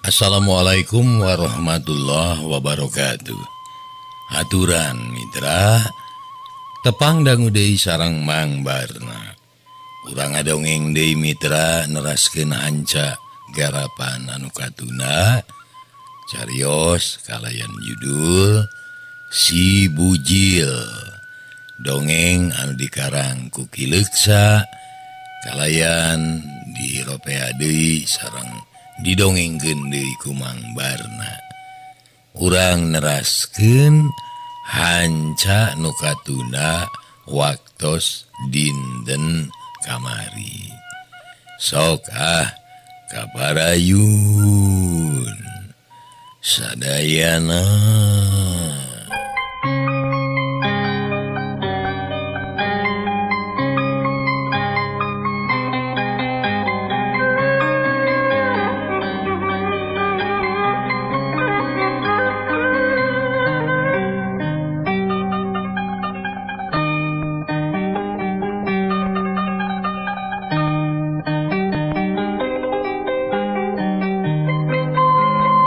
Assalamualaikum warahmatullahi wabarakatuh. Aturan mitra tepang dangu deui sareng Mang Barna. Urang ngadongeng deui mitra neraskeun hanca garapan anu katuna carios kalayan judul Si Bujil. Dongeng anu dikarang ku Ki Leuksa kalayan diropea deui sareng didongengkeun deui ku Mang Barna. Urang neraskeun hanca nu katuna waktos dinten kamari. Sok ah kaparayun sadayana.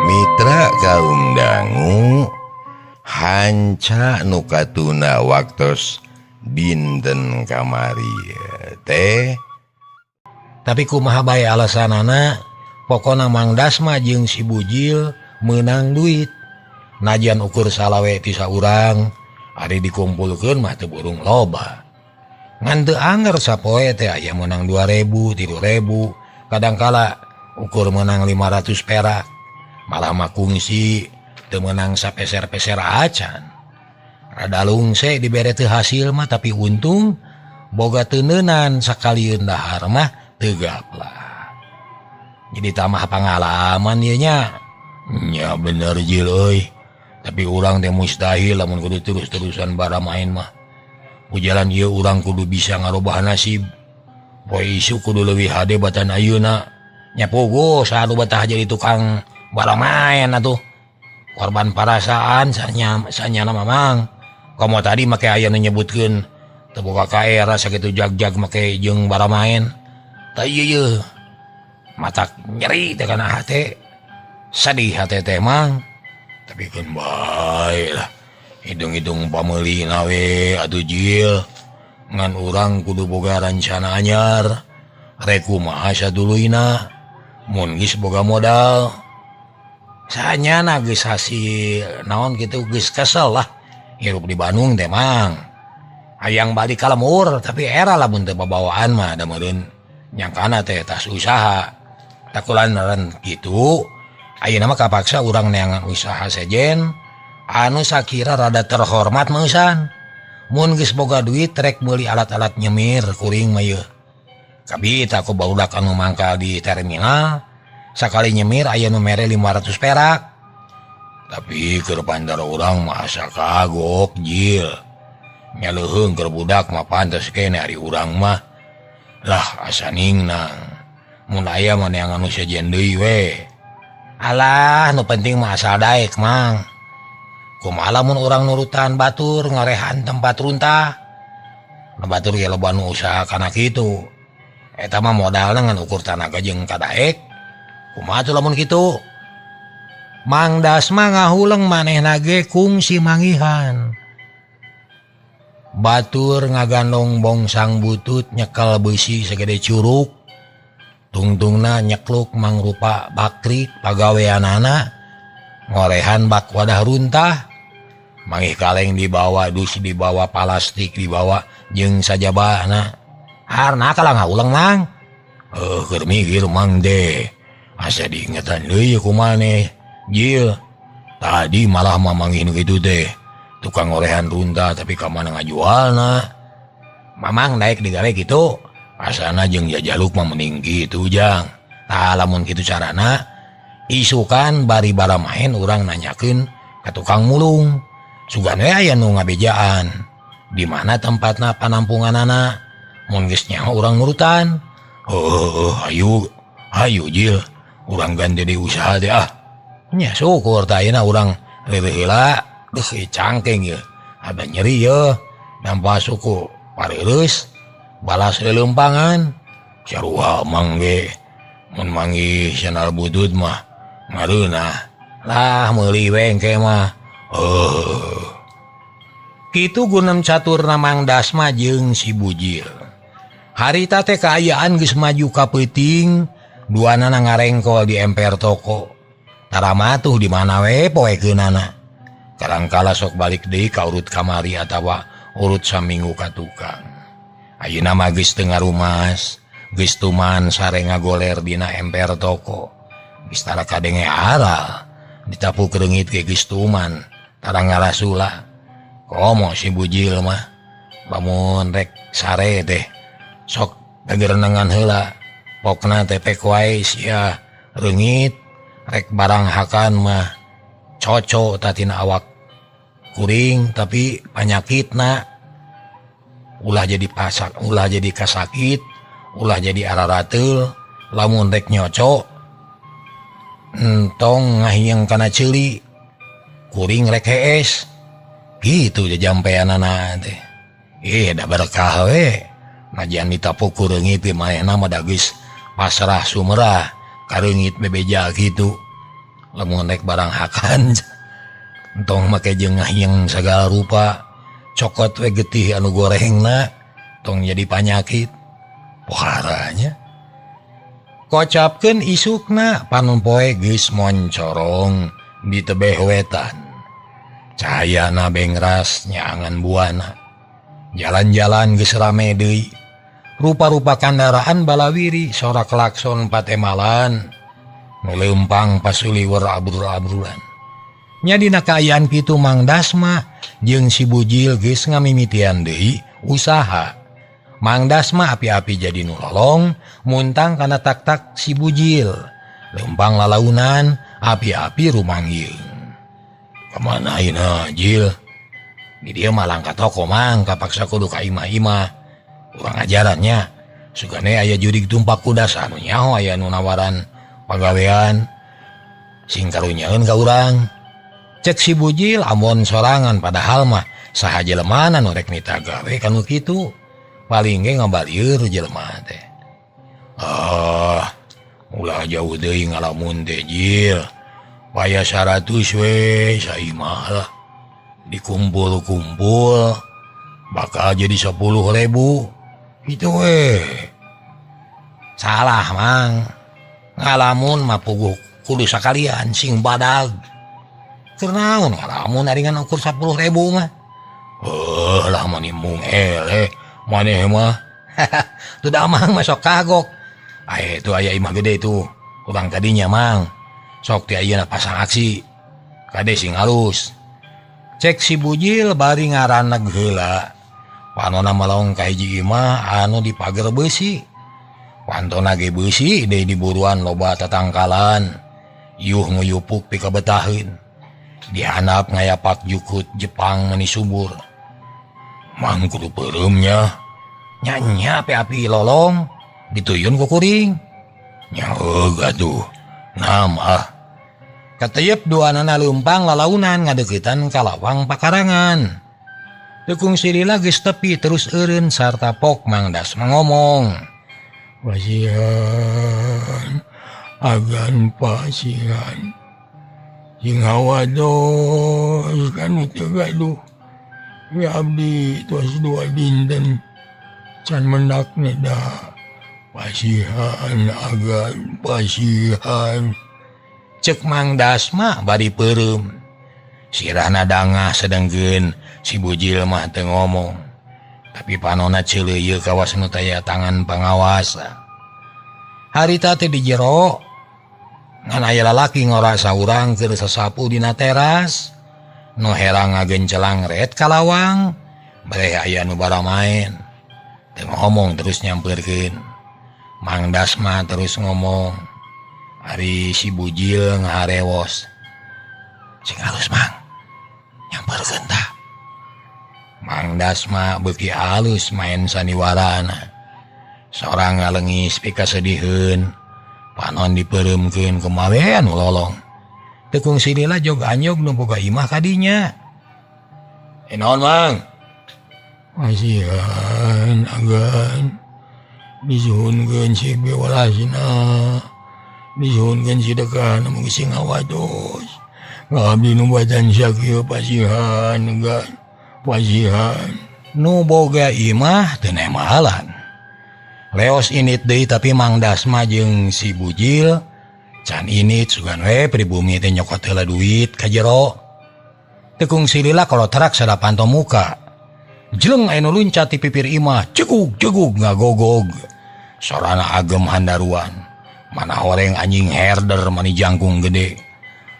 Mitra kaum dangu hanca nu katuna waktos dinten kamari teh. Tapi kumaha bae alasanana, pokona Mang Dasma jeung si Bujil meunang duit. Najan ukur salawe ti saurang, ari dikumpulkeun mah teu burung loba. Ngan teu anger sapoe teh aya meunang 2000, 3000, kadangkala ukur meunang 500 perak. Malah mah kungsi teu meunang sapeser-peser acan. Rada lungse dibere teu hasil mah tapi untung boga teuneunan sakalieun dahar mah teu gaplah. Jadi tamah pangalaman ieu nya. Nya bener jil euy. Tapi urang teh mustahil lamun kudu terus-terusan bara main mah. Ku jalan ieu urang kudu bisa ngarobah nasib. Poe isuk kudu leuwih hade batan ayeuna. Nya puguh saha nu betah jadi tukang bara main atuh. Korban parasaan sanyana mamang. Komo tadi make aya nu nyebutkeun teu boga kaera sakitu jag-jag make jeung bara main. Tah ieu yeuh. Matak nyeri teh kana hate. Sadih hate teh mang. Tapi keun bae lah. Hidung-hidung pameulina we atuh jil. Ngan urang kudu boga rancana anyar. Rek kumaha saduluyna mun geus boga modal. Sanyana geus hasil naon kitu geus kesel lah hirup di Bandung teh mang. Hayang balik ka lemur tapi era lamun teu babawaan mah da meureun nyangkana teh tas usaha. Takularan kitu ayeuna mah kapaksa urang neangan usaha sejen anu sakira rada terhormat meusan. Mun geus boga duit rek meuli alat-alat nyemir kuring mah yeuh. Kabita ku barudak anu mangkal di terminal. Sakali nyemir aya nu mere 500 perak. Tapi keur pandar urang mah asa kagok jil. Nya leuheung keur budak mah pantes keneh ari urang mah. Lah asa ningnang. Mun aya mah neangan nu sejen deui we. Alah nu penting mah asal daek mang. Kumaha lamun urang nurutan batur ngarehan tempat runtah. Nu batur ge loba nu usaha kana kitu. Eta mah modalna ngan ukur tanaga jeung kadaek. Kumaha tuh lamun kitu? Mang Dasma ngahuleng manehna ge kungsi mangihan. Batur ngagandong bongsang butut nyekel beusi sagede curug. Tungtungna nyekluk mangrupa bakrik pagaweanana ngorehan bak wadah runtah. Mangih kaleng dibawa, dus dibawa, plastik dibawa jeung sajabana. Harna kalah ngahuleng mang. Keur mikir mang deh. Asa diingetan deui ku maneh. Jil, tadi malah mamangin gitu deh. Tukang ngorehan runtah tapi ka mana ngajualna. Mamang naik digawe kitu. Asana jeung jajaluk mah mending kitu jang. Tah lamun kitu carana isukan bari bara main urang nanyakeun ka tukang mulung. Sugan we aya nu ngabejaan. Di mana tempatna panampunganana? Mun geus nyaho urang nurutan. Heuh, ayu. Ayu jil. Urang ganti di usaha teh ah. Nya syukur tah ayeuna urang leuwih heula geus cangkeng ieu. Ada nyeri yeuh. Nampa suku pareureus balas leuleumpangan. Sarua mang ge mun manggih sandal butut mah Mareunah lah meuli we engke mah. Oh. Kitu gunem caturna Mang Dasma jeung si Bujil. Harita teh kaayaan geus maju ka peuting, duanana ngarengkol di emper toko. Tara matuh di mana we poekeunana. Kadangkala sok balik deui ka urut kamari atawa urut saminggu ka tukang. Ayeuna mah geus teu ngarumas, geus tuman sare ngagoler dina emper toko. Geus tara kadenge aral, ditapuk reungit ge geus tuman, tara ngarasula. Komo si Bujil mah, lamun rek sare teh sok gegerenengan heula, pokna teh pek wae sia reungit, rek barang hakan mah coco tatina awak kuring tapi panyakitna ulah jadi pasak, ulah jadi kasakit, ulah jadi ararateul, lamun rek nyoco entong ngahiang kana ceuli, kuring rek hees. Gitu jajampeanana teh. Da berkah we. Najan ditapuk ku reungit ge manehna mah da geus pasrah sumerah, kareungit bebeja kitu. Lamun rek barang hakan entong make jeung ngahiang sagala rupa, cokot we getih anu gorengna, tong jadi panyakit. Poharanya. Kocapkeun isukna panon poe geus moncorong di tebeh wetan. Cahayana bengras nyaangan buana. Jalan-jalan geus rame deui. Rupa-rupa kandaraan balawiri sora klakson patemalan. Nu leumpang pasuliwer abrul-abrulan. Nya dina kaayaan kitu Mang Dasma jeung si Bujil geus ngamimitian deui usaha. Mang Dasma api-api jadi nu lolong muntang kana tak-tak si Bujil. Leumpang lalaunan api-api rumanggil. Kemana ayeuna Jil? Di dieu mah langka toko Mang, kapaksa kudu ka imah-imah. Urang ajarannya, sugane aya jurig tumpak kuda anu nyaho aya nu nawaran pagawean. Sing karunyaeun ka urang. Cek si Bujil ambon sorangan padahal mah saha jelemana nu rek mita gawe kanu kitu. Paling ge ngabalieur jelema teh. Ah, ulah jauh deui ngalamun teh Jil. Paya 100 we saimah lah. Dikumpul-kumpul bakal jadi 10.000 gitu we. Salah Mang. Ngalamun mah puguh kudu sakalian sing badag. Keur naon ngalamun ari ngan ukur 10.000 mah. Heuh lah mani mung eleh maneh mah. Tuh da Mang mah sok kagok. Ae tuh aya imah gede tuh. Urang tadinya Mang. Sok ti ayeuna pasang aksi. Kade sing halus. Cek si Bujil bari ngaraneg heula. Panona melong ka hiji imah anu dipager beusi. Pantona ge beusi deui diburuan loba tatangkalan. Yuh nguyupuk pikabetaheun. Dihandap ngayapak jukut Jepang meni subur. Mang kudu peureum nya. Nya api-api lolong dituyun ku kuring. Nya heug atuh. Nam ah. Kateyep duanana leumpang lalaunan ngadeuketan ka lawang pakarangan. Tekung silila geus tepi terus eureun sarta pok Mang Dasma ngomong. Pasihan agan pasihan. Sing hawados kanu teu gaduh. Ya abdi tos dua dinten can mendak neda. Pasihan agan pasihan. Cek Mang Dasma bari peureum. Sirahna dangah sedengkeun si Bujil mah teu ngomong. Tapi panona ceuleuh ieu kawas nu taya tangan pangawasa. Harita teh di jero ngan aya lalaki ngora saurang keur sasapu dina teras. Nu herang ngagencelang ret ka lawang, bareh aya nu baramaen. Teu ngomong terus nyampeurkeun. Mang Dasma terus ngomong. Ari si Bujil ngaharewos. Sing halus Mang, nyamperkeun tah. Mang Dasma beuki halus main sandiwarana. Sorang ngalengis pikasediheun. Panon dipeureumkeun kumawe anu lolong. Tekung silila jog anyog nu boga imah kadinya. Naon Mang? Pasihan agan disuhunkeun sing bewalasina. Disuhunkeun sedekah nu sing ngawatos. Abdi nu badan sakieu pasihan enggak pasihan. Nu boga imah teu nemalan. Leos init deui tapi Mang Dasma jeung si Bujil can init sugan we pribumi teh nyokot heula duit ka jero. Teu kungsi lila kalau terak sadapan muka. Jeleng aya nu luncat ti pipir imah, cegug-cegug ngagogog. Sorana agem handaruan. Mana horeng anjing herder mani jangkung gede.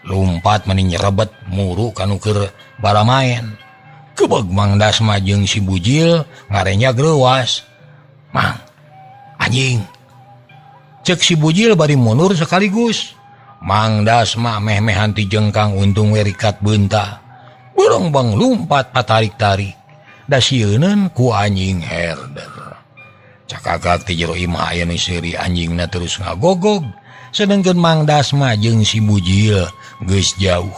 Lumpat mani nyerebet muru kanu keur baramaen. Kebeg Mang Dasma jeung si Bujil ngarenya greuwas. Mang, anjing. Cek si Bujil bari mundur sekaligus. Mang Dasma meh-mehan ti jengkang untung we rikat beunta. Burung bang lumpat patarik-tarik. Da sieuneun ku anjing herder. Cakakak ti jero imah aya nu seuri anjingna terus ngagogog. Sedengkeun Mang Dasma jeung si Bujil geus jauh.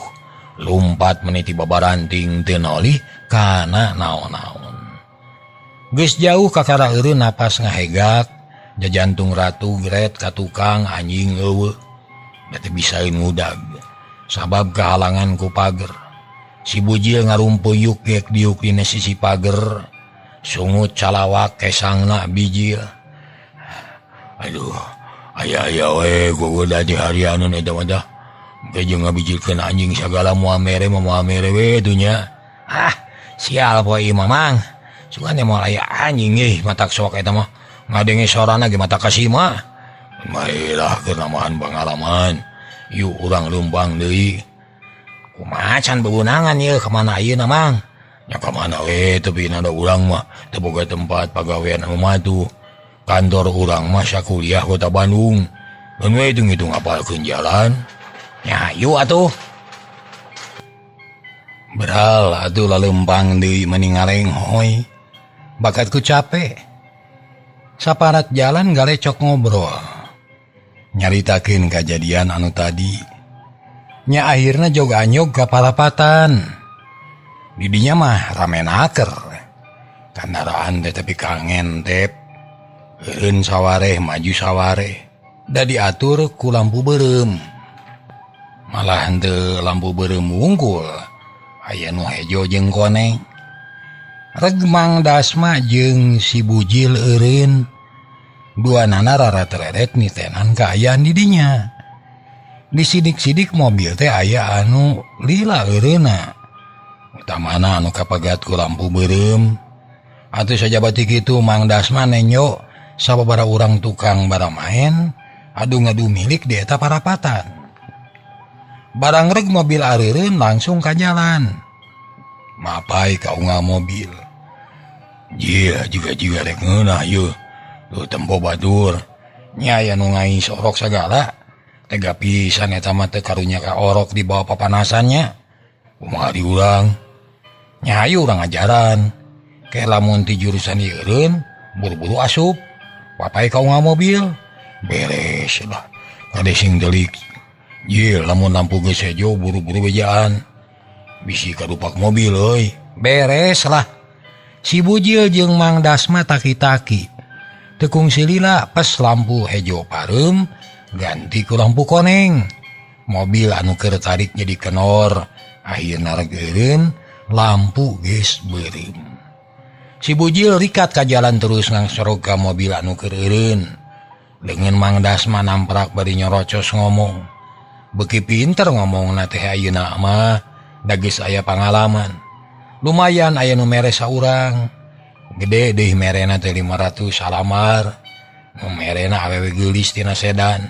Lumpat meniti babaranting teu nolih kana naon-naon. Geus jauh kakara eureun napas ngahegak, jajantung ratu gret ka tukang anjing eueuh. Da teu bisaeun ngudag. Sabab kahalangan ku pager. Si Bujil ngarumpuyuk gek diuk dina sisi pager. Sungut calawak kesangna bijil. Aduh, aya-aya we gogoda di harianeun eta mah tah. Engke jeung ngabijilkeun anjing sagala moal mere mah moal mere we dunya. Ah, sial poe ieu mah Mang. Sugan teh moal aya anjing euy matak sok eta mah. Ngadenge sorana ge mata kasima. Baelah keur namahan pangalaman. Yuk urang leumpang deui. Kumaha can beunangan ieu ka mana ayeuna Mang? Nya ka mana we teu da urang mah teu boga tempat pagawean anu matu. Kantor urang mah sakuliah kota Bandung. Keun we hitung-hitung apalkeun jalan. Nya hayu atuh. Beral atuh laleumpang deui mani ngarenghoy. Bakatku capek. Saparat jalan galecok ngobrol. Nyaritakeun kajadian anu tadi. Nya akhirna jog anyog ka parapatan. Didinya mah rame naker. Kandaraan teh tapi kangen tep. Eureun sawareh maju sawareh. Da diatur ku lampu beureum. Malah henteu lampu beureum wungkul. Aya nu hejo jeung koneng. Reg Mang Dasma jeung si Bujil eureun. Duanana raratereret nitenan kaayaan didinya. Disidik-sidik mobil teh aya anu lila eureunna. Utamana anu kapagat ku lampu beureum. Atuh sajabati kitu Mang Dasma nenyo sababaraha urang tukang baramaen adu ngadu milik di eta parapatan. Barang reg mobil areureun langsung ka jalan. Mapai ka unggal mobil. Jia juga-juga rek ngeunah yeuh. Tuh tempo batur. Nya aya nu ngais orok sagala. Tega pisan eta mah teu karunya ka orok di bawah papanasannya. Kumaha di urang? Nya hayu urang ajaran. Ke lamun ti jurusan ieureun buru-buru asup. Papai ka unggal mobil. Beres lah. Kade sing delik. Ye, lamun lampu geus hejo buru-buru bejaan. Bisi kadupak mobil euy. Beres lah. Si Bujil jeung Mang Dasma taki-taki. Teu kungsi lila pas lampu hejo pareum ganti ku lampu koneng. Mobil anu keur tarik jadi kenor. Akhirna reg eureun lampu geus beureum. Si Bujil rikat ka jalan terus ngangsorog ka mobil anu keur eureun. Leungeun Mang Dasma namprak bari nyorocos ngomong. Beuki pinter ngomongna teh ayeuna mah da geus aya pangalaman. Lumayan aya nu mere saurang. Gede deui merena teh 500 salamar. Nu merena awewe geulis tina sedan.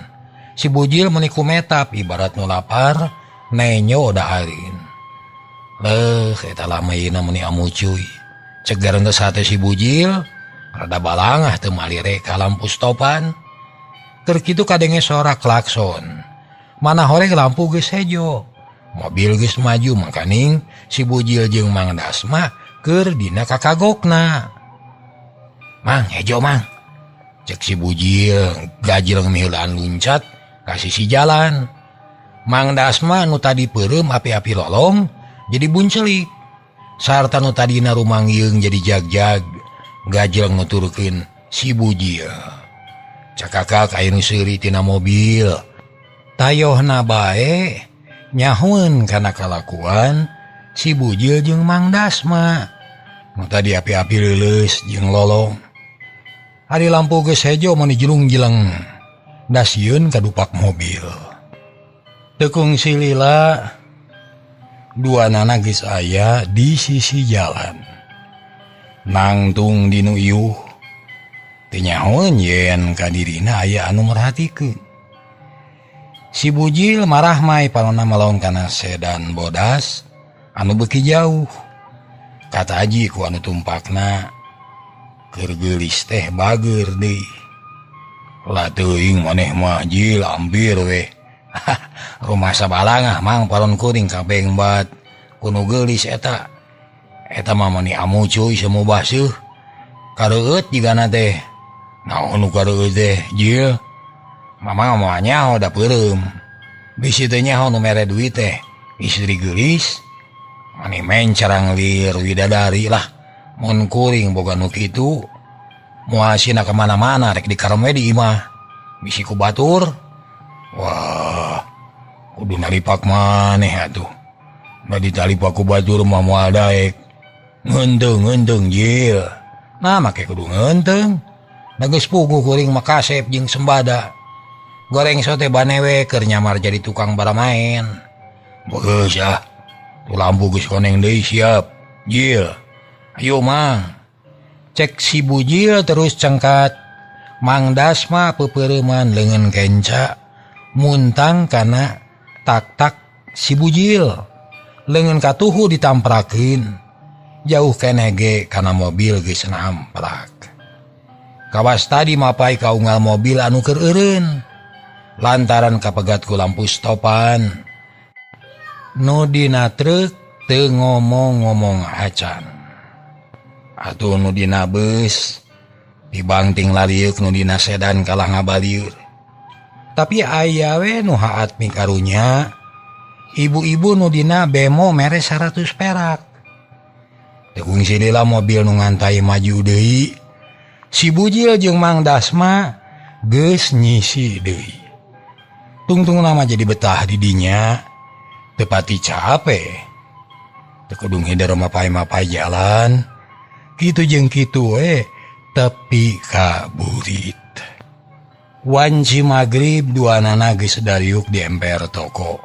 Si Bujil meuni kumetap ibarat nu lapar nenyo dahareun. Leuh eta lama ayeuna meuni amucuy. Cek garentes hate si Bujil rada balangah teu malire ka lampu stopan. Keur kitu kadenge sora klakson. Mana horeg lampu geus hejo. Mobil geus maju mangkaning si Bujil jeung Mang Dasma keur dina kakagokna. Mang hejo Mang. Cek si Bujil gajil miheulaan luncat ka sisi jalan. Mang Dasma nu tadi peureum api-api lolong jadi buncelik. Sarta nu tadina rumangyeung jadi jagjag gajil nuturkeun si Bujil. Cakakak aya nu seuri tina mobil. Tayohna bae nyahueun kana kalakuan si Bujil jeung Mang Dasma. Nu tadi api-api leuleus jeung lolong. Ari lampu geus hejo mani jelung-jeleng. Dasieun kadupak mobil. Teu kungsi lila dua nana geus aya di sisi jalan. Nangtung dinu iuh. Teu nyahoeun yen ka dirina aya anu merhatikeun. Si Bujil marah mai panona melong kana sedan bodas anu beuki jauh. Kataji ku anu tumpakna keur geulis teh bager deui. Lah teuing maneh mah Jil ampir we. Rumah sabalangah mang paron kuring kabeng bat kuno geulis eta. Eta mah mani amu cuy semu baseuh. Kareueut jigana teh. Naon nu kareueut teh Jil? Mama moal nyaho da peureum. Bisi teu nyaho nu mere duit teh istri geulis. Mani mencarang lir widadari lah. Mun kuring boga nu kitu moal sina ka mana-mana rek dikarem we di imah. Bisi ku batur. Wah, kudu nalipak maneh atuh. Da ditalipak ku batur mah moal daek. Ngeunteung-ngeunteung Jil. Nah make kudu ngeunteung. Da geus puguh kuring mah kasep jeung sembada. Goreng sote banewe keur nyamar jadi tukang baramaen. Geus ah. Tu lampu geus koneng deui siap. Jil. Ayo Mang. Cek si Bujil terus cengkat. Mang Dasma peupeureuman leungeun kenca muntang kana tak-tak si Bujil. Leungeun katuhu ditamprakeun. Jauh keneh ge kana mobil geus namprak. Kawas tadi mapai ka unggal mobil anu keur eureun. Lantaran kapegat ku lampu stopan. Nu dina truk teu ngomong-ngomong acan. Atuh nu dina beus dibangting lariuk nu dina sedan kalah ngabalieur. Tapi aya we nu haat mikarunya. Ibu-ibu nu dina bemo mere 100 perak. Teu kungsi lila mobil nu ngantai maju deui. Si Bujil jeung Mang Dasma geus nyisi deui. Tungtung lama jadi betah di dinya. Tepati capek. Teu kudung hider mapai-mapai jalan. Kitu jeung kitu we tepi ka burit. Wanci magrib dua nana geus dariuk di emper toko.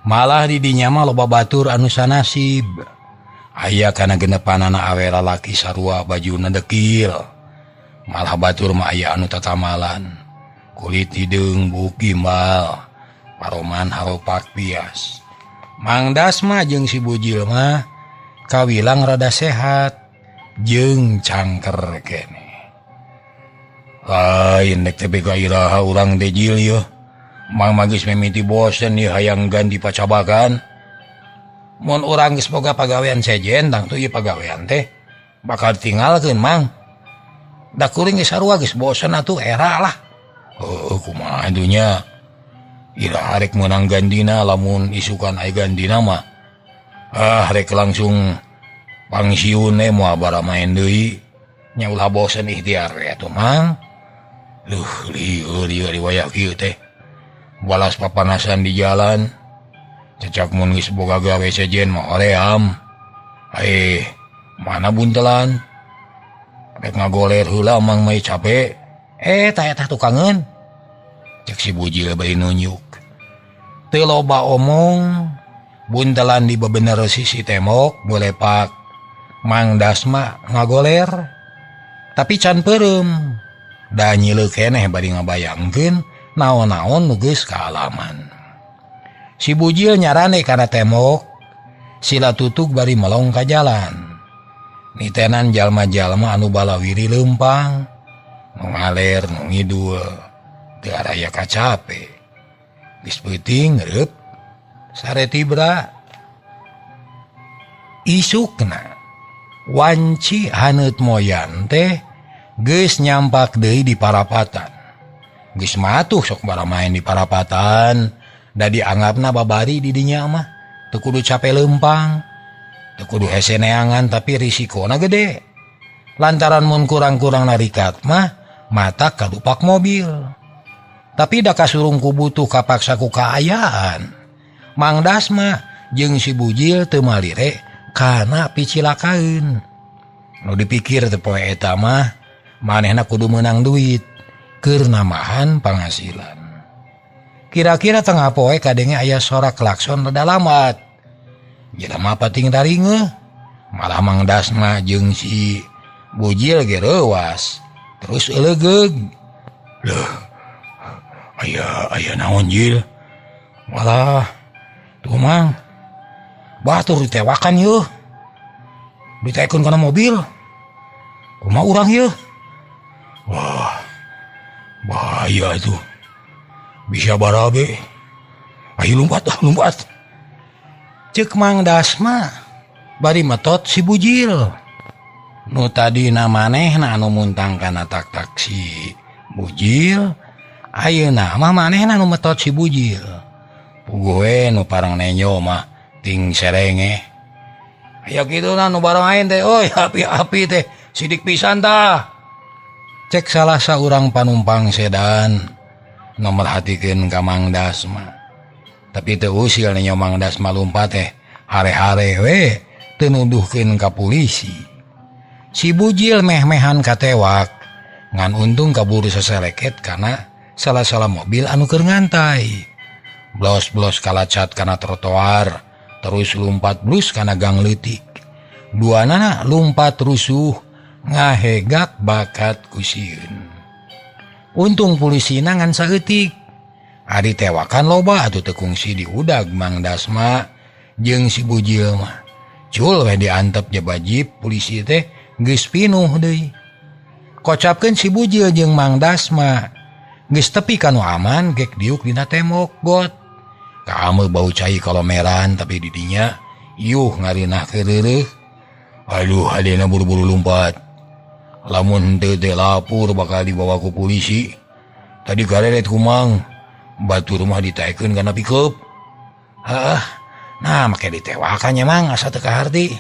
Malah di dinya mah loba batur anu sanasib. Aya kana genepanana awe lalaki sarua bajuna dekil. Malah batur mah aya anu tatamalan. Kulit hideung buk gimbal, paroman haropak pias. Mang Dasma jeung si Bujil mah kawilang rada sehat jeung cangker keneh. Lain dek teh iraha urang teh Jil yeuh. Mang mah geus mimiti bosen ieu hayang ganti pacabakan. Mun urang geus boga pagawean sejen tangtu ieu pagawean teh bakal ditinggalkeun Mang. Da kuring geus sarua geus bosen atuh era lah. Heuh kumaha atuh nya. Iraha rek meunang gantina lamun isukan aya gantina mah. Ah rek langsung pangsiun we moal baramaen deui. Nya ulah bosen ikhtiar we atuh Mang. Duh lieur ieu riwayah kieu teh. Balas papanasan di jalan. Cecak mun geus boga gawe sejen mah hoream. Eh, mana buntelan? Rek ngagoler heula Mang mah capek. Eh, tah eta tukangeun. Cek si Bujil bari nunjuk. Teu loba omong, buntelan di bebener sisi tembok golepak. Mang Dasma ngagoler. Tapi can peureum. Da nyileuk keneh bari ngabayangkeun naon-naon nu geus kaalaman. Si Bujil nyarane kana tembok, sila tutug bari melong ka jalan. Nitenan jalma-jalma anu balawiri leumpang, nu ngaler nu ngidul, teu araya kacape. Geus peuting reup sare tibra. Isukna wanci haneut moyan teh geus nyampak deui di parapatan. Geus matuh sok baramaen di parapatan. Da dianggapna babari di dinya mah teu kudu cape leumpang, teu kudu hese neangan tapi risikona gede. Lantaran mun kurang-kurang narikat mah mata kadupak mobil. Tapi da kasurung ku butuh kapaksa ku kaayaan. Mang Dasma jeung si Bujil teu malire kana picilakaeun. Nu dipikir teh poe eta mah manehna kudu meunang duit keur nambahan panghasilan. Kira-kira tengah poe kadenge aya sora klakson rada lambat. Jelema pating taringeuh, malah Mang Dasma jeung si Bujil ge reuwas terus eulegeug. Leuh, aya naon Jil? Walah, tuh Mang, batur ditewakan yeuh. Ditekeun kana mobil. Kumaha urang yeuh? Wah, bahaya tuh. Bisa barabe. Ayo lompat, lompat. Cek Mang Dasma bari metot si Bujil. Nu tadina manehna anu muntang kana tak-tak si Bujil, ayeuna mah manehna nu metot si Bujil. Puguh we nu parang nenyo mah ting serenge. Aya kitu na nu barang ain teh, oi api-api teh sidik pisan tah. Cek salah saurang panumpang sedan nu merhatikeun ka Mang Dasma. Tapi teu usil nenyo Mang Dasma lumpat teh hare-hare we teu nuduhkeun ka polisi. Si Bujil meh-mehan katewak ngan untung kaburu saseleket kana salah-salah mobil anu keur ngantai. Blos-blos kalacat kana trotoar, terus lumpat blus kana gang leutik. Duanana lumpat rusuh ngahegak bakat kusieun. Untung polisina ngan saeutik. Ari tewakan loba atuh teu kungsi diudag Mang Dasma jeung si Bujil mah. Cul we diantep jebajib polisi teh geus pinuh deui. Kocapkeun si Bujil jeung Mang Dasma geus tepi ka nu aman gek diuk dina tembok got. Kaameu bau cai kalomeran tapi didinya yuh ngarinah keureuh. Aduh hadena buru-buru lumpat. Lamun henteu teh lapur bakal dibawa ku polisi. Tadi gareret kumang batur mah ditaekeun kana pickup. Heeh. Nah make ditewakan nya Mang asa teu kaharti.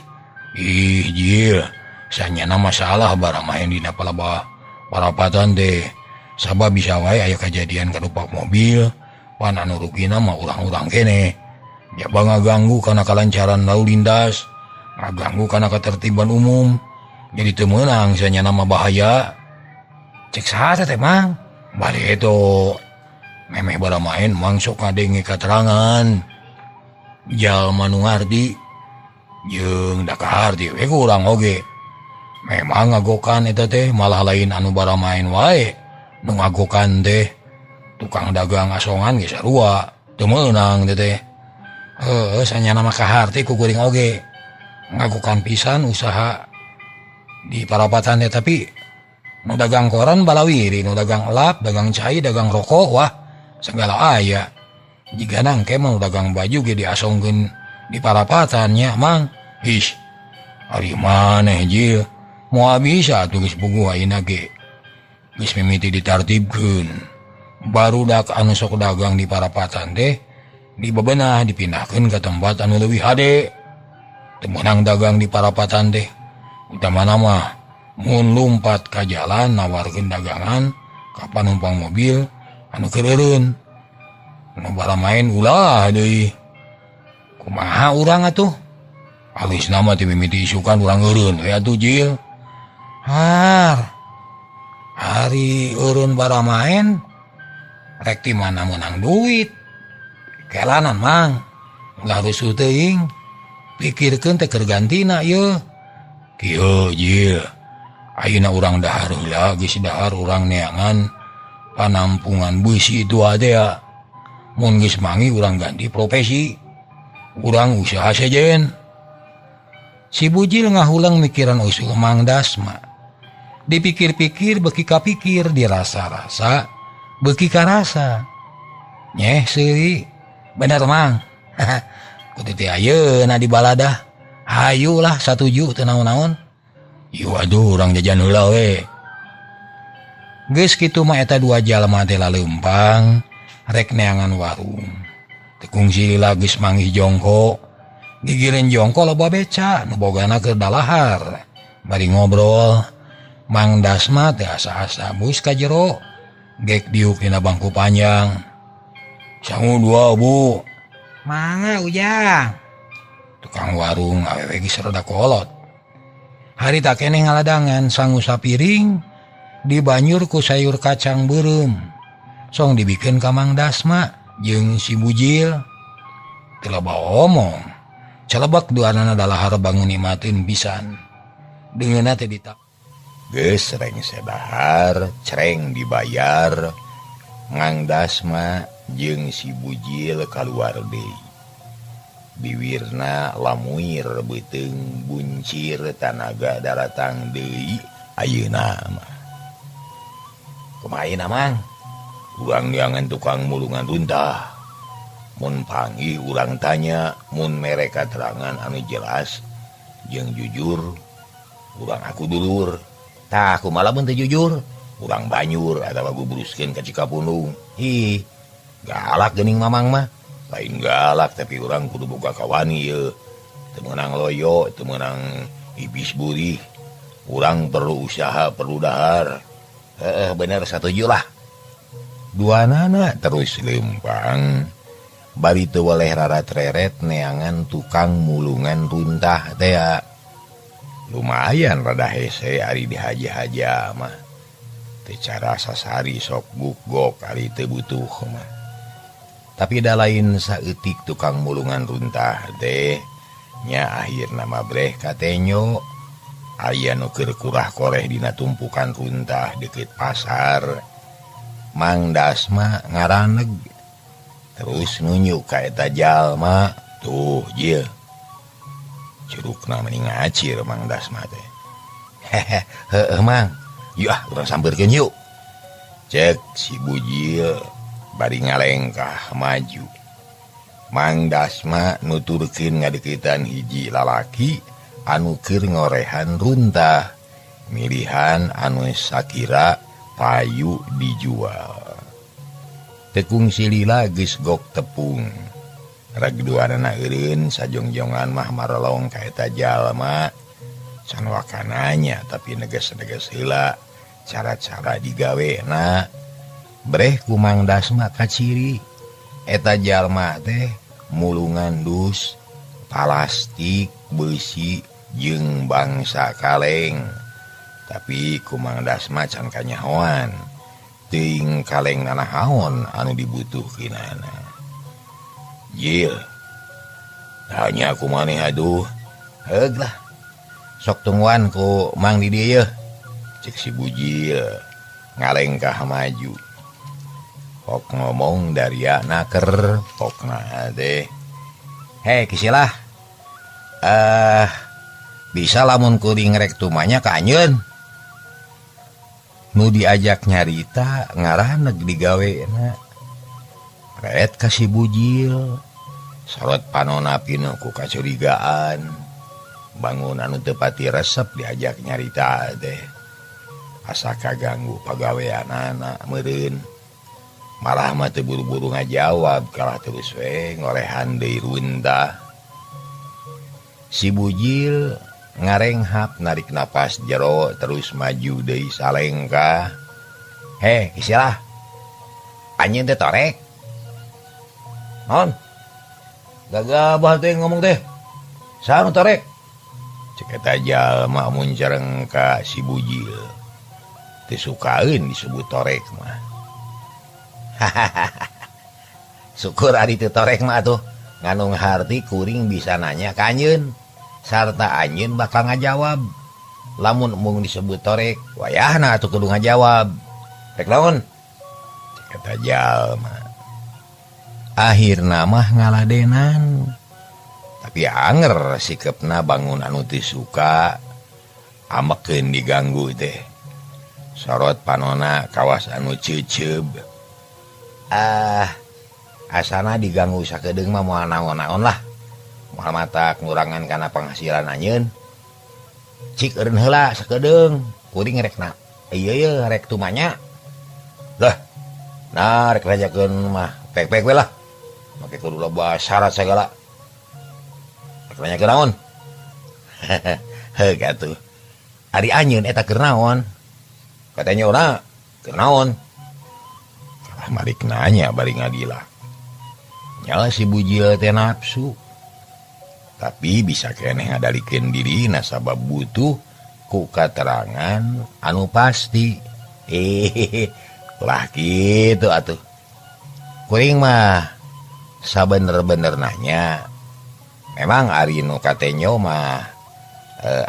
Ih Jil, sanyana masalah barang main dina palebah parapatan teh. Sabab bisa wae aya kajadian kadupak mobil, pan anu rugina mah urang-urang kene. Jaba ngaganggu kana kalancaran lalu lintas, ngaganggu kana ketertiban umum. Jadi teu meunang sanyana mah bahaya. Cek saha teh Mang? Bari itu memeh bara main mang sok ngadenge katerangan. Jalma nu ngarti jeung da kaharti we urang oge. Memang ngagokan eta teh malah lain anu bara main wae. Nu ngagokan teh tukang dagang asongan ge sarua teu meunang teh teh. Heuh sanyana mah kaharti ku kuring oge. Ngagokan pisan usaha di parapatan teh tapi nu dagang koran balawiri, nu dagang elap, dagang cai, dagang rokok, wah segala aya. Jika nangke mau dagang baju ge diasongkeun di parapatan nya Mang. Ih, ari maneh Jil, moal bisa atuh geus puguh ayeuna ge. Geus mimiti ditartibkeun. Barudak anu sok dagang di parapatan teh dibebenah dipindahkeun ka tempat anu leuwih hade. Teu meunang dagang di parapatan teh. Utamana mah mun lumpat ka jalan nawarkeun dagangan ka panumpang mobil anu keur eureun. Nu bara main ulah deui. Kumaha urang atuh? Alisna mah teu mimiti isukan urang eureun we atuh Jil. Har. Ari eureun bara main rek ti mana meunang duit. Kelanan Mang. Ulah rusuh teuing. Pikirkeun teh keur gantina ieu. Kieu Jil. Ayeuna urang dahar heula geus dahar urang neangan panampungan beusi itu aya. Mun geus mangi urang ganti profesi. Urang usaha sejen. Si Bujil ngahulang mikiran usul Mang Dasma. Dipikir-pikir beuki kapikir, dirasa-rasa beuki karasa. Nyeh seuri, bener Mang. Kudu teh ayeuna dibaladah. Hayulah satuju teu naon-naon. Yuh aduh urang jajan heula we. Geus kitu mah eta dua jalma teh laleumpang rek neangan warung. Teu kungsi lila geus manggih jongko. Gigireun jongko loba beca nu bogana keur dalahar. Bari ngobrol, Mang Dasma teh asa-asa bus ka jero. Gek diuk dina bangku panjang. Sangu dua bu. Mangga Ujang. Tukang warung awewe geus rada kolot. Harita keneh ngaladangan sangu sapiring dibanyur ku sayur kacang beureum. Song dibikeun ka Mang Dasma jeung si Bujil. Teu loba omong. Celebek duanana dalahar bangun nikmatin pisan. Deungeunna teh ditak. Geus rengse dahar, cereng dibayar. Mang Dasma jeung si Bujil kaluar deui. Biwirna lamuir beuteung buncir tanaga daratang deui ayeuna mah. Kumaha ayeuna Mang? Urang neangan tukang mulungan runtah. Mun panggih urang tanya, mun mere katerangan anu jelas jeung jujur, urang aku dulur. Tah kumaha lamun teu jujur? Urang banyur atawa gubruskeun ka Cikapundung. Ih, galak geuning Mamang mah. Lain galak tapi urang kudu boga kawani ye. Teu meunang loyo, teu meunang ibis burih. Urang perlu usaha, perlu dahar. Heeh, bener satuju lah. Duanana terus lempang. Bari teu weleh rarat-reret neangan tukang mulungan runtah teh. Lumayan rada hese ari dihaja-haja mah. Teu cara sasari sok gugok ari teu butuh mah. Tapi da lain saeutik tukang mulungan runtah teh nya akhirna mah breh katenyo. Aya nu keur kurah-koreh dina tumpukan runtah deukeut pasar. Mang Dasma ngaraneg terus nunjuk ka eta jalma. Tuh jil. Curugna meni ngacir Mang Dasma teh. Hehe, heueuh Mang. Yuk ah urang sampeurkeun yuk. Cek si Bujil bari ngalengkah maju. Mang Dasma nuturkeun ngadeuketan hiji lalaki anu keur ngorehan runtah, milihan anu sakira payu dijual. Tekung silila geus gok tepung. Reg duanana eureun sajongjongan mah marolong ka eta jalma. Can wakananya tapi neges-neges heula cara-cara digawena. Breh ku Mang Dasma kaciri. Eta jalma teh mulungan dus, plastik, beusi jeung bangsa kaleng. Tapi ku Mang Dasma can kanyahoan. Teuing kaleng nanahaon anu dibutuhkeunana. Jil. Tanya ku maneh aduh. Heug lah. Sok tungguan ku Mang di dieu yeuh. Cek si Bujil ngalengkah maju. Pok ngomong daria naker pokna teh. Hei kisilah. Bisa lamun kuring rek tumanya ka anjeun. Nu diajak nyarita ngaraneg digawena. Ret ka si Bujil. Sorot panona pinuh ku kacurigaan. Bangun anu teu pati resep diajak nyarita teh. Asa kaganggu pagaweanana meureun. Malah mah teu buru-buru ngajawab kalah terus we ngorehan deui runtah. Si Bujil ngarenghap narik napas jero terus maju deui salengkah. Heh, kisilah. Anjeun teh torek. Non. Gagabah teh ngomong teh. Saha nu torek? Cek eta jalma muncereng ka si Bujil. Teu sukaeun disebut torek mah. Syukur ari teu torek mah atuh. Nganung harti kuring bisa nanya ka anjeun. Sarta anjeun bakal ngajawab. Lamun mung disebut torek, wayahna atuh kudu ngajawab. Rek naon? Cek eta jalma. Akhirna mah ngaladenan. Tapi anger sikepna bangun anu teu suka amekeun diganggu teh. Sorot panona kawas anu ceuceub. Asana diganggu sakedeung mah moal naon-naon lah. Moal matak ngurangan kana penghasilan anjeun. Cik eureun heula sakedeung, kuring rekna. Ieu ye rek tumanya. Lah. Nah, rek rajakeun mah pek-pek we lah. Make kudu loba syarat sagala. Rek nanyakeun naon? Heug atuh. Ari anjeun eta keur naon? Katanya ora keur naon? Malik nanya bari ngadilah. Nyala si Bujil teh nafsu. Tapi bisa keneh ngadalikeun dirina sabab butuh ku katerangan anu pasti. Lah kitu atuh. Kuring mah sabener-bener nanya. Memang ari nu katenyo mah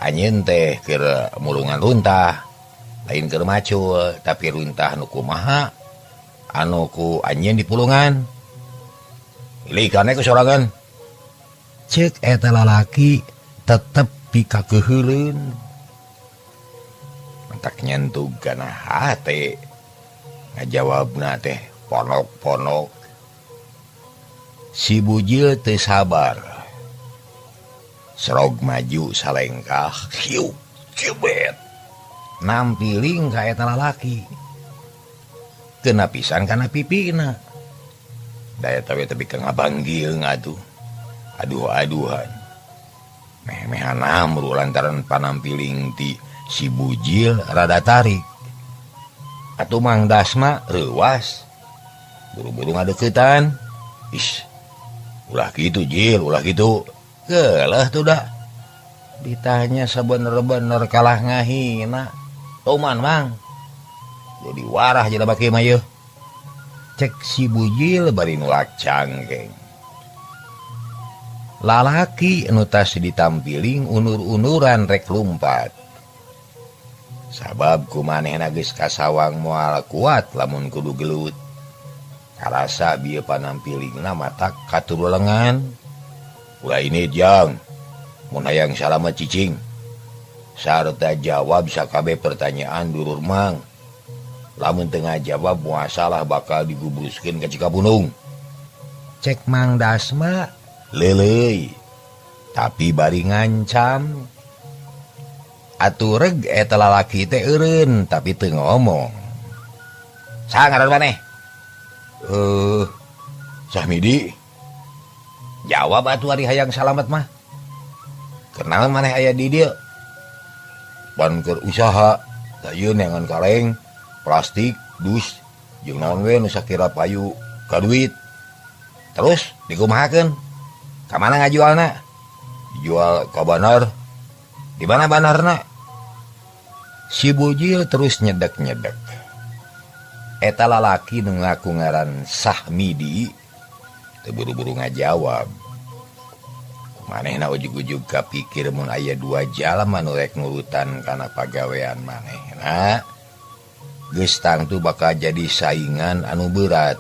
anjeun teh keur mulungan runtah, lain keur macul, tapi runtah nu kumaha anu ku anjeun dipulungan. Ilikane ku sorangan. Cek eta lalaki tetep pikakeuheuleun. Mentak nyentuh kana hate. Ngajawabna teh ponok-ponok. Si Bujil teu sabar. Serog maju salengkah, hiu, cibet. Nampiling ka eta lalaki. Kena pisan kana pipina. Da eta we tepi ka ngabanggieung atuh. Aduh-aduhan. Meh-mehan amru lantaran panampiling ti si Bujil rada tarik. Atuh Mang Dasma reuwas. Buru-buru ngadeuketan. Ih, ulah kitu Jil, ulah kitu. Keuleuh tuh dah. Ditanya sabener-bener kalah ngahina. Tuman Mang. Jadi warah jelema kieu mah yeuh. Cek si Bujil bari nulak cangkeng. Lalaki nu tas ditampiling unur-unuran rek lumpat. Sabab ku manehna geus kasawang moal kuat lamun kudu gelut. Karasa bieu panampilingna matak katurulengan. Ulah ini jang, mun hayang salamet cicing. Sarta jawab sakabeh pertanyaan dulur Mang. Lamun teu ngajawab moal salah bakal digubruskeun ka Cikapundung. Cek Mang Dasma leuleuy, tapi bari ngancam. Atuh reg eta lalaki teh eureun tapi teu ngomong. Saha ngaran maneh? Sahmidi. Jawab atuh ari hayang salamet mah. Kenaon maneh aya di dieu? Pan keur usaha, da ieu neangan kaleng, plastik, dus, jeung naon we nu sakira payu ka duit. Terus dikumahakeun? Ka mana ngajualna? Dijual ka bandar. Di mana bandarna? Si Bujil terus nyedek-nyedek. Eta lalaki nu ngaku ngaran Sahmidi teu buru-buru ngajawab. Manehna ujug-ujug kapikir mun aya dua jalma nu rek nurutan kana pagawean manehna, geus tangtu bakal jadi saingan anu berat.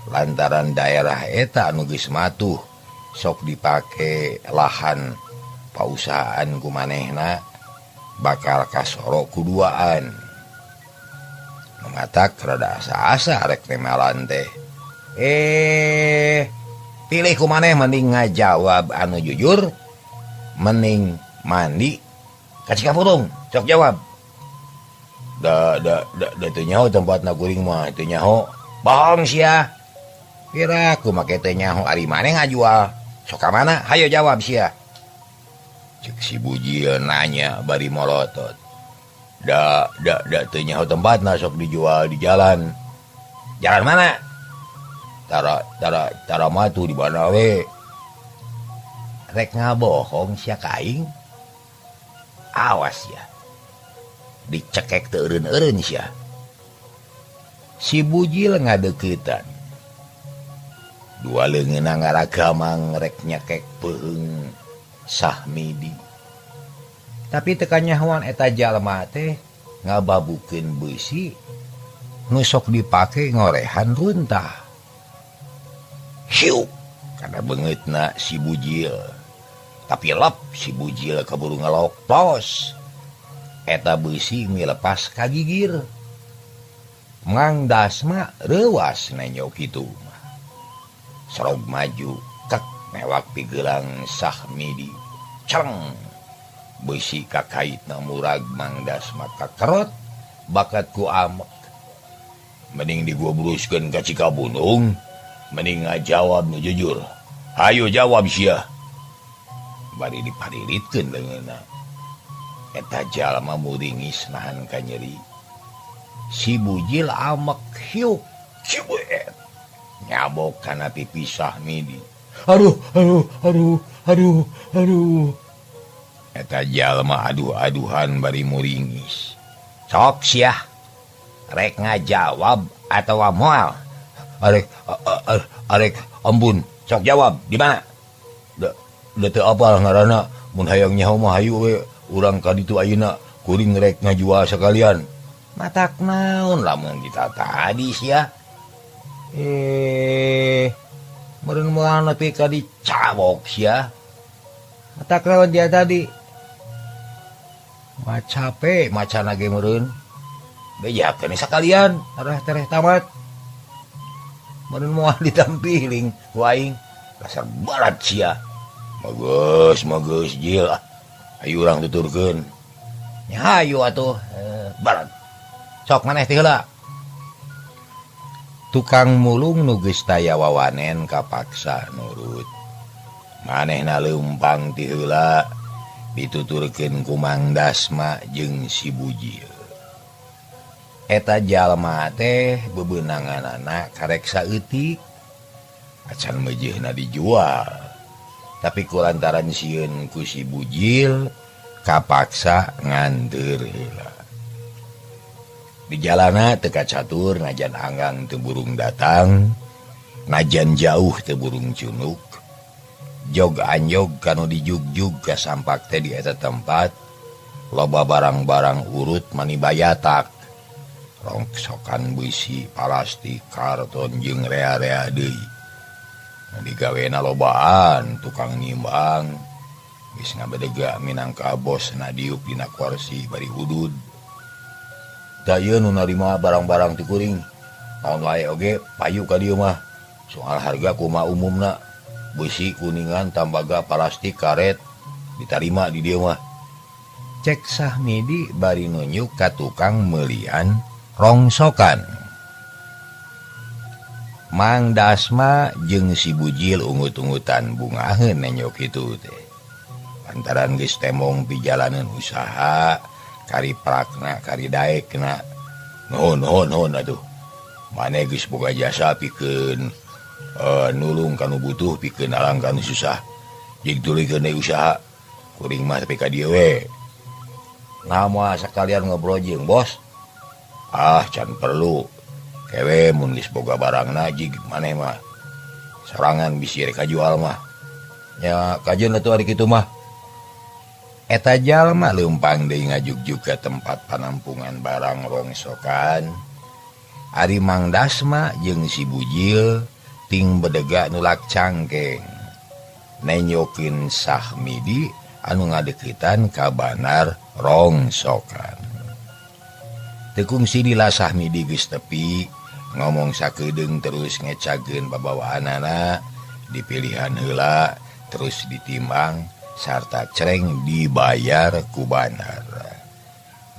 Lantaran daerah eta anu geus matuh sok dipake lahan pausahaan ku manehna bakal kasoro kuduaan. Matak rada asa-asa rek temalan teh. Pilih ku maneh mending ngajawab anu jujur, mending mandi ka Cikapundung. Sok jawab. Da da da da teu nyaho tempatna kuring mah, teu nyaho. Bohong sia. Kira aku make teu nyaho ari maneh ngajual. Sok ka mana? Hayo jawab sia. Cek si Bujil nanya bari molotot. Da da da teu nyaho tempatna sok dijual di jalan. Jalan mana? Tara tara tara matu di mana we? Rek ngabohong sia ka aing. Awas ya. Dicekek teu eureun-eureun sia. Si Bujil ngadeuketan. Dua leungeunna ngaragamang rek nyekek peuheung Sahmidi. Tapi teu kanyahoan eta jalma teh ngababukeun beusi nu sok dipake ngorehan runtah. Hiu kana beungeutna si Bujil. Tapi lep si Bujil kaburu ngelok tos. Eta beusi milepas ka gigir. Mang Dasma reuas nenyo kitu. Serog maju kek mewak pigelang Sahmidi. Cereng beusi kakaitna murag Mang Dasma kakerot bakat ku amek. Mending digubruskeun ka Cikapundung, mending ngajawab nu jujur. Hayo jawab sia. Bari diparilitkeun leungeunna. Eta jalma muringis nahan ka nyeri. Si Bujil amek hiuk Cibuet. Nyabok kana pipi Sahmidi. Aduh aduh aduh aduh aduh. Eta jalma aduh-aduhan bari muringis. Sok sia. Rek ngajawab atawa moal? Arek arek ampun. Sok jawab di mana? Da teu apal ngaranna, mun hayang nyaho mah hayu we urang ka ditu ayeuna kuring rek ngajual sakalian. Matak naon lamun kita tadi sia. Meureun moal nepi ka dicabok sia. Matak naon dia tadi? Ma cape macana ge meureun. Bejakeun sakalian arah tereh tamat. Meureun moal ditampiling ku aing. Dasar barat sia. Mageus mageus jil ah. Hayu urang tuturkeun. Nya hayu atuh. Barat. Sok maneh teh heula. Tukang mulung nu geus taya wawanen kapaksa nurut. Manehna leumpang ti heula dituturkeun ku Mang Dasma jeung si Bujil. Eta jalma teh bebeunanganana karek saeutik acan meujeuhna dijual. Tapi kulantaran sieun ku si Bujil kapaksa nganteur heula. Di jalana teu kacatur najan anggang teu burung datang, najan jauh teu burung cunuk. Jog anjog kanu dijugjug ka sampak teh di eta tempat, loba barang-barang urut mani bayatak. Rongsokan besi, plastik, karton jeung rea-rea deui. Digawena lobaan tukang nimbang geus ngabedega minangka bos na diuk dina kursi bari hudud. Da ieu nu narima barang-barang ti kuring. Naon wae oge payu ka dieu mah. Soal harga kumaha umumna, besi, kuningan, tambaga, plastik, karet ditarima di dieu mah. Cek Sahmidi bari nunjuk ka tukang meulian rongsokan. Mang Dasma jeung si Bujil ungut-ungutan bungaheun nenyok kitu teh. Lantaran geus temong pijalaneun usaha, kari prakna, kari daekna. Nuhun nuhun nuhun atuh. Maneh geus boga jasa pikeun nulung kanu butuh, pikeun alang kanu susah. Jeung tuluykeun deui usaha. Kuring mah tepi ka dieu we. Nah moal sakalian ngobrol jeung bos. Ah can perlu. Kewe mun geus boga barangna jig maneh mah. Sorangan bisi rek kajual mah. Nya kajeun atuh ari kitu mah. Eta jalma leumpang deui ngajugjug ka tempat panampungan barang rongsokan. Ari Mang Dasma jeung si Bujil ting bedega nulak cangkeng. Nenyokeun Sahmidi anu ngadeukeutan ka banar rongsokan. Teu kungsi lila Sahmidi geus tepi ngomong sakedeung terus ngecageun babawaanana dipilihan heula terus ditimbang sarta cereng dibayar ku banar.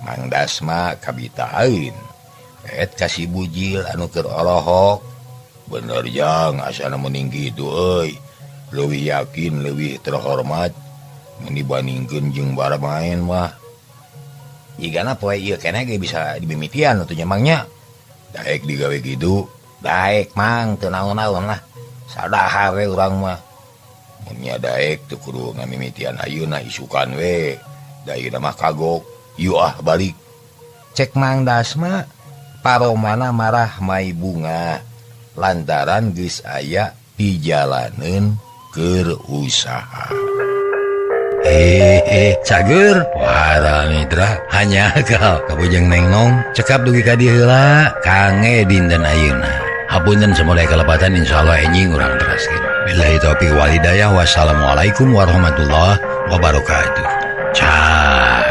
Mang Dasma kabitaeun et ka si Bujil anu keur olohok. Bener jang asana mending kitu euy. Leuwih yakin leuwih terhormat mun dibandingkeun jeung baramaen mah. Jigana poe ieu keneh ge bisa dimimitian atuh nya Mang nya. Daek digawe kitu. Daek Mang teu naon-naon lah. Sadahar we urang mah. Mun nya daek teu kudu ngamimitian ayeuna isukan we. Da ieu mah kagok. Yuk ah balik. Cek Mang Dasma paromana marah mai bunga lantaran geus aya pijalaneun keur usaha. Cager para mitra hanya kal kabujeng nengnong cekap dugi ka dieu heula kange dinten ayeuna. Hapunten samudaya kalepatan, insyaallah enjing urang teraskeun. Billahi taufiq wal hidayah, wassalamualaikum warahmatullahi wabarakatuh. Cah.